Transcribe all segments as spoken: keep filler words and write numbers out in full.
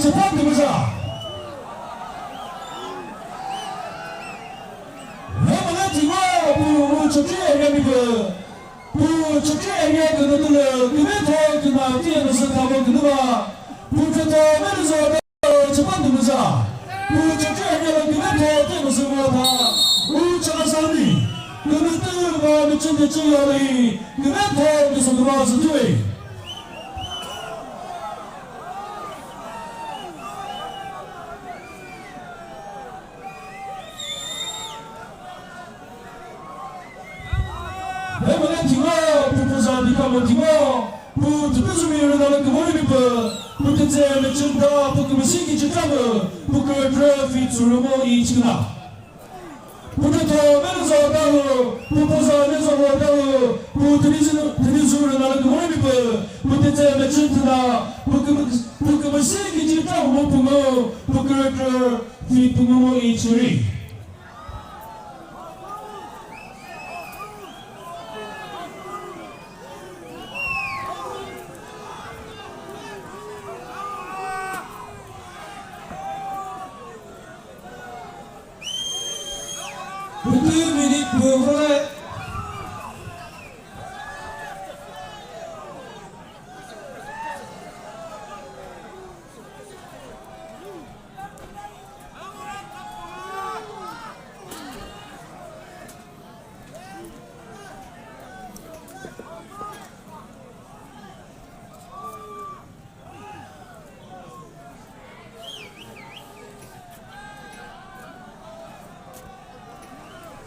Chapha Dumuza. Hemana Tingwa, pu, pu Chokri area mi pü. Pu Chokri area künü tülü, künü tho künü tiye nüsü kabo künü ba. Pu Chokri area künü tho tiye nüsü kabo ta. Pu Chokri sami. Künü tü ba mi chün de chü ya li. Künü tho künü sü künü ba sü tüi. Hemana Tingwa, pu Puza Dikamo Tingwa, pu Tüpüzumi rüna lü kümüri mi pü, pu Tütse Mechünta, pu Kümüsiki Chitramü, pu Kürütrü Fitsürümo i chiküna. Pu Tütho Menuzo Tahu, pu Puza Menuzo Tahu, pu Tünizu, Tünizu rüna lü kümüri mi pü, pu Tütse Mechünta, pu Kümü-, pu Kümüsiki Chitramü pu mu, pu Kürütrü Fitsürümo i chiri. Pütü minute püh vole.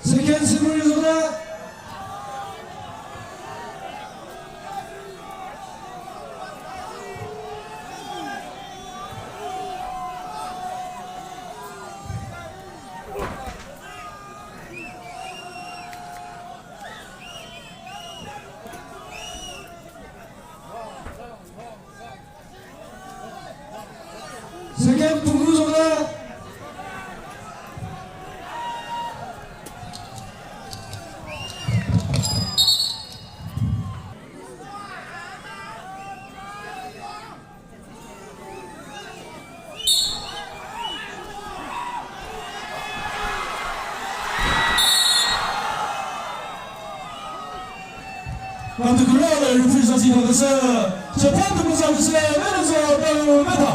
Second semi result. Second püh zona. Matukura le referee sa si kha küsü, Chapha Dumuza küsü, Menuzo Tahu meta.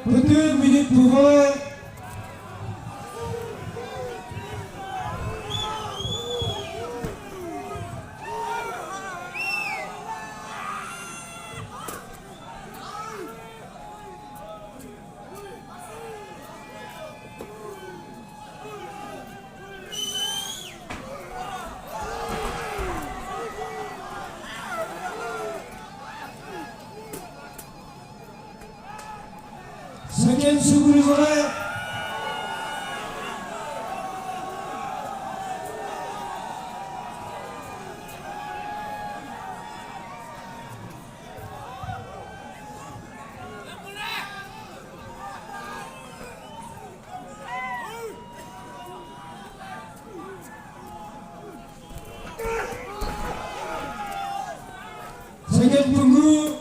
Pütü minute püh vole. Second semi result. Kempüngu.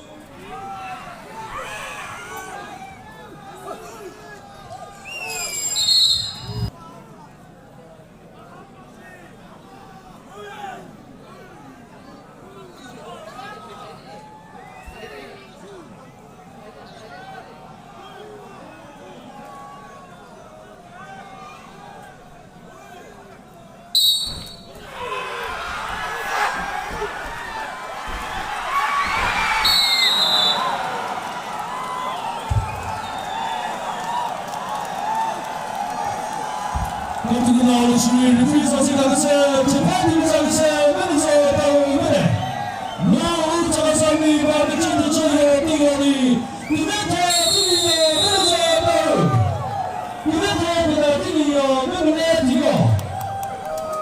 Kümtüki na oluşu referee sasi kaküse, Japan timi kaküse,